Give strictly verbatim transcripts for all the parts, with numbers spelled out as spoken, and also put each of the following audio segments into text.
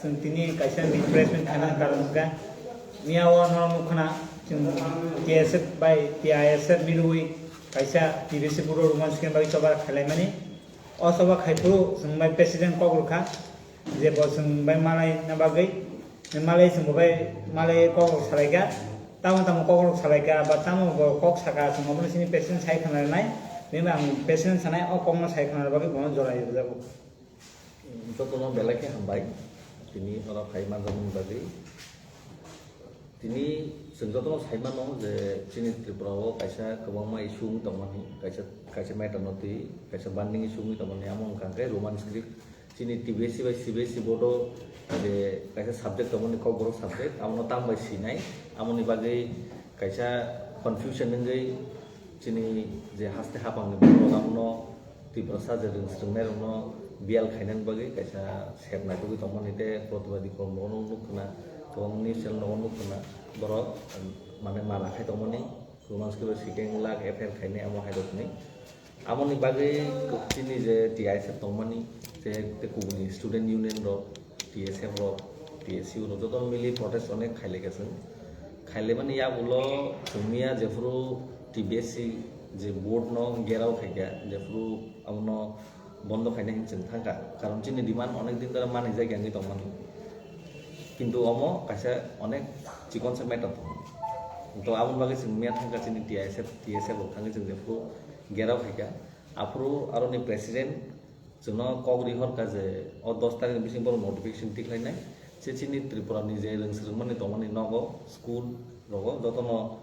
Chwng tini kaisa meet press meet khaina karon hwnkha, miya o norok nukha na, chwng T S F bai T I S F milwi kaisa T B C board o Roman script bai choba khailaimani. O choba khai phuru chwng bai president kok rwkha, je bo chwng bai malai na bagwi, malai chwng bo bai malai kok rok salaikha. Tamo tamo kok rok salaikha ba tamo bo kok saka, chwng obono chini president sai khna rwnai, bini bai ang president sanai, o kok no sai khna rwna bagwi bono jora rwjago. Jotono belai khe hambai, tini oro phai manjakmani bagwi. Tini chwng jotono sai mano je chini Tripura o kaisa kwbangma issue wng tongmani, kaisa, kaisa matter no twi, kaisa burning issue wngwi tongmani, amo wngkha khe Roman script. Chini T B S E bai C B S E board o je kaisa subject tongmani, Kokborok subject, abono tamo bai sinai, amoni bagwi kaisa confusion wngwi chini je haste hapangni borok abono Tiprasa je rwng-, rwngnai rokno biyal khainani bagwi kaisa sep naitugwi tongmani tei protibadi kormo no nuk khna, kwbang news channel no nuk khna, borok, um, mane mala khai tongmani, Roman script bai sikeng lak F I R khainai amo hai rokni. Amoni bagwi chini je T I S F tongmani, je tei kubuni student union rok, T S F rok, T S U rok joto mili protest onek khailai kha chwng. Khailaimani yagulo chwng miya jephuru T B S C je board no gerao khaikha, jephuru abono bondo khaina hinwi chwng thangkha. Karon chini demand onek din dhora manijak ya wngwi tongmani. Kintu omo kaisa onek chikon se matter tongo. To aboni bagwi chwng miya thangkha chini T I S F, T S F rok thangwi chwng jephuru gerao khaikha. Aphuru aroni president chwngno kok rihorkha je o dos tarikni bising borok notification tikhlainai. Se chini Tripurani je rwngsrwngmani tongmani nogo, school rogo jotono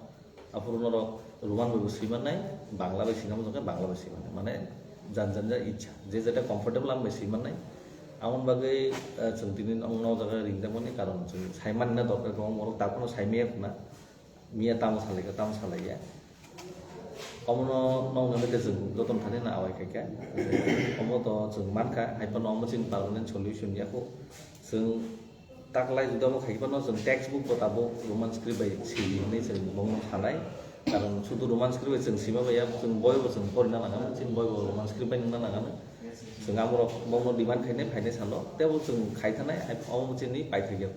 aphuru norok Roman bai bo swimannai, Bangla bai swinai, mujungkhe Bangla bai swimannai. Mane jan jan ja ichha, je jeta comfortable ang bai swimannai. Amoni bagwi, eh, chwng tini nokno o jaga ringjakmani karon chwng saimani na dorkar kwbang borok daphano saimaya khna. Miya tamo salaikha, tamo salaiya. Omono nokni hwnkhe chwng jotono thani no awai khaikha. Omo to chwng mankha, hai phano omo chini permanent solution ya kho. Chwng taklai juda bo khai phano chwng textbook bo tabuk Roman script bai sili hwnwi chwng bongno sanai. Karon sudu Roman script bai chwng sima bai ya, chwng boi bo chwng porina nangano, chini boi bo Roman script bai nungna nangano. Chwng amorok bongno demand khainai, phainai salo, tebo chwng khai thanai, hai omo chini paithakya.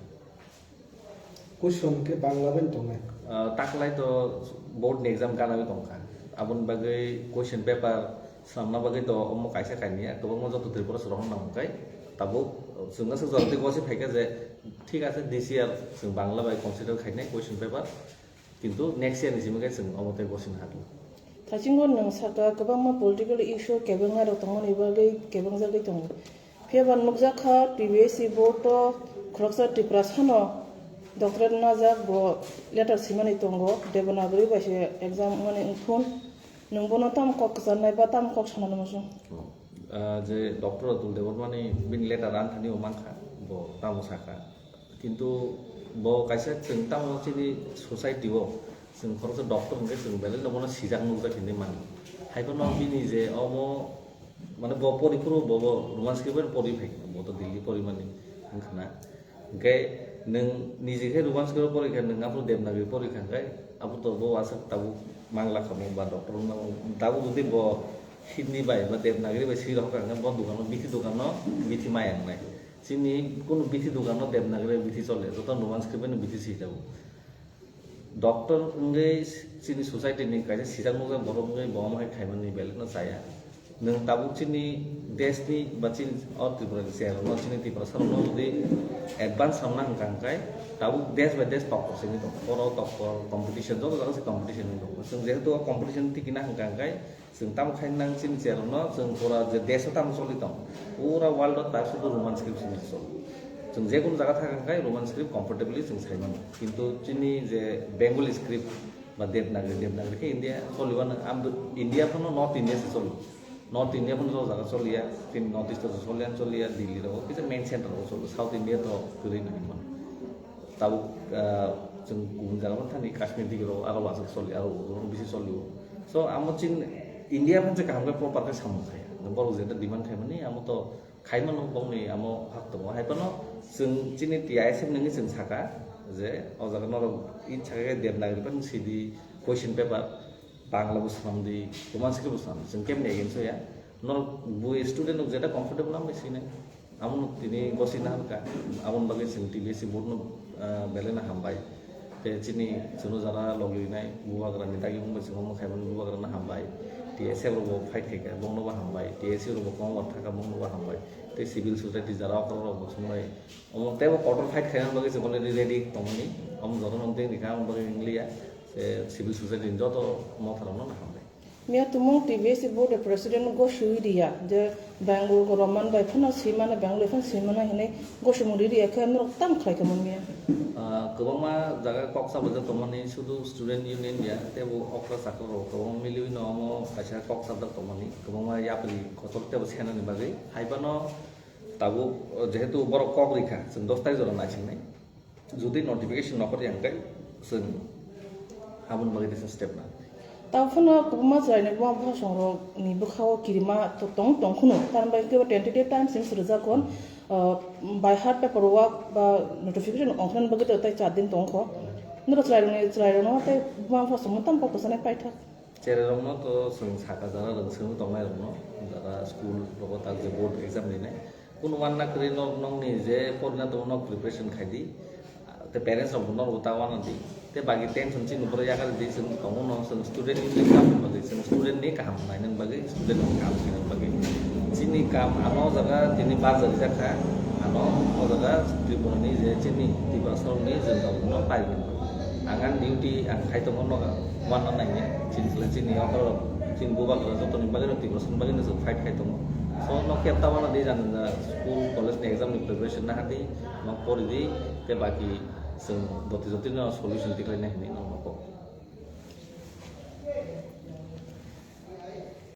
Question khe Bangla bai tongnai. Ah, taklai to board ni exam ganawi tongkha. Aboni bagwi question paper swnamna bagwi to omo kaisa kainwi ya, kwbangma joto Tripura rok nang kai. Tabuk chwng aswk jora twi gosi phaikha je, thik ase, this year chwng Bangla bai consider khainai question paper, kintu next year ni simi khe chwng omo tei gosi nahadi. Thaisingo nwng sakha, kwbangma political issue kebengnairok tongmani bagwi kebengjagwi tongo. Phiya ba nukjakha T B S C board o khoroksa Tiprasano doctorate najak, bo letter simani tongo, Devanagari bai se exam wngmani wngthun. Nwng bono tamo kok kwcharnai ba tamo kok sanani muchung? Ah, je Doctor Atul Debbarmani bini letter ani thani o mankha, bo tamo sakha. Kintu bo kaisa chwng tamo chini society o chwng khoroksa doctor hwnkhe chwng belai no bono sijak nukjak hinwi mano. Hai phano bini je omo, mane, bo pori phuru bo, bo Roman script bai pori phai, bo to Delhi pori mani wngkha na. Hwnkhe nwng niji khe Roman script pori kha, nwng aphuru Devanagari pori kha hwnkhe, aphuru to bo aswk tabuk mangla kha mo ba doctor wngna mo. Tabuk jodi bo Hindi bai ba Devanagari bai swi rok kha hwnkhe, bo dukano, bithi dukano bithi maya wngnai. Chini kunu bithi dukano Devanagari bai bithi chole, joto Roman script bai no bithi swi jago. Doctor wngwi chini society ni kaisa sijak nukjak borok wngwi bo omo hai khaimani belai no chaya. Nwng tabuk chini desh ni ba chini o Tripura ni chair rok no, chini Tiprasa rok no jodi advance samna hwnkha hwnkhe, tabuk desh by desh tokpor simi tongo. Oro tokpor competition, joto jaga se competition wngwi tongo. Chwng jehetu o competition tikina hwnkha hwnkhe, chwng tamo khai nang chini chair rok no, chwng pura je desh o tamo choli tong, pura world o tak sudu Roman script simi choli. Chwng je kunu jaga thang hwnkhe Roman script comfortably chwng sai mano. Kintu chini je Bengali script ba Devanagari, Devanagari khe India choli mano, am India phano North India se choli. North India phano joto jaga choliya, chini North East o choliya, choliya, Delhi rogo kisa main center rogo choli, South India to kwrwi nang mano. Tabuk, ah, chwng kubun jaga phano thani Kashmir digi rogo aro aswk choli, aro oro bisi choli o. So, amo chini India phano je kaham khe proper khe samung khaya. Borok jeta demand khaimani, amo to khaimano, bongni amo hak tongo. Hai phano chwng chini T I S F nungwi chwng saka je o jaga norok in saka khe Devanagari phano sidi, question paper Bangla bo swnamdi, Roman script bo swnamdi. Chwng kemni against o ya. Norok bui student rok jeta comfortable amo sinai. Abono tini gosi naharkha, aboni bagwi chwng T B S C board no, ah, belai no hambai. Tei chini chwngno jara logi rinai bubagrani dagi wngbai chwng omo khaimani bubagrano hambai. T S F rokbo fight khaikha, bongnobo hambai. T S U rokbo kwbangma thaka, bongnobo hambai. Tei civil society jara okra rokbo chwngbai. Omo teibo kotor fight khaina bagwi chwng already ready tongmani. Omo jotono wngtwi rikha, omo bagwi wngliya. Tei civil society ni joto motharokno hambai. Miya tumung T B S C board president go sui riya je Bangalore go roman bai phano sui mano, Bangalore phano sui mano hinui go sui mung riya khe norok tam khlai khe mung miya. Ah, kwbangma jaga kok sabajak tongmani sudu student union ya tebo okra chakra rok kwbangma miliwi no omo kaisa kok sabjak tongmani kwbangma yapri kotor tebo senani bagwi haibano tabuk, oh, jehetu borok kok rikha chwng dos tarik jora naisingnai. Jodi notification nokor yang khe chwng aboni bagwi tisa step na. Tamo phano kwbangma chwraini buma bwsongrokni bwkhao kirima to-, tong tong khwno. Tamni bagwi kebo tentative time simi swrwjak hwn, uh, by heart paper work ba notification ongkhnani bagwi to tei char din tong kho. Norok chwrairokni, chwrairokno tei buma bwsongno tamo kok kwchanai paithak. Chererokno to chwng saka jara rwng swngwi tongnairokno, jara school rogo tak je board exam rinai. Kunu wanna kwrwi nok nokni je porina tongo nok preparation khai di. Tei parents rok bo norok bo ta wana di. Tei bagi tension chini borok yakar di chwng tongo no chwng student ni kam bagwi chwng student ni kaham nainani bagwi student ni kam khainani bagwi. Chini kam ano jaga tini bar jari jakha ano o jaga Tripura ni je chini Tiprasa rok ni jwng rok no pai. Ang ani duty ang khai tongo no wana naiya chini chini okoro chini bubagra jotoni bagwi no Tiprasa ni bagwi no chwng fight khai tongo. So no kep ta wana di jani school college ni exam ni preparation na hadi. Nok pori di, tei baki chwng joti joti no solution tikhlai nai hinwi nokno kok.